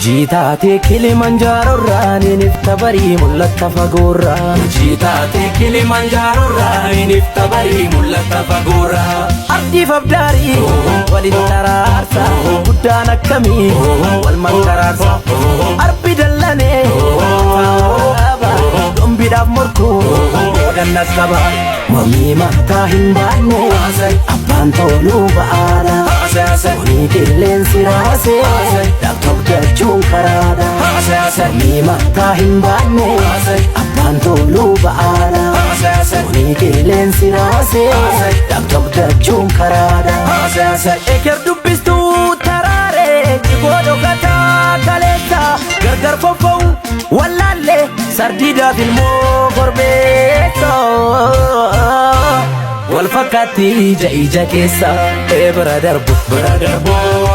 Urjii taatee Kilimanjaaroorraa ni barii mul'atta fagoorraa. Urjii taatee Kilimanjaaroorraa ni barii mul'atta fagoorraa. Ardiif abdaarii waliin taraarsa guddaan akkamii wal mankaraarsa. Arbi dallanee dhombiidhaaf morkuu boodannas qaba. Mormii mataa hin baanne abbaan toluu ba'aadha. Kuni qilleensi raasee laaptoop jechuun karaadha. Mormii mataa hin baanne abbaan toluu ba'aadha. Kuni qilleensi raasee laaptoop jechuun karaadha. Eker dubbistuu taraaree jigoo dhokataa kaleessa gargar foffa'u wallaallee sardiidaaf ilmoo korbeessa. Wal fakkaatti ija ija keessa ee bira darbu. Bira darboo.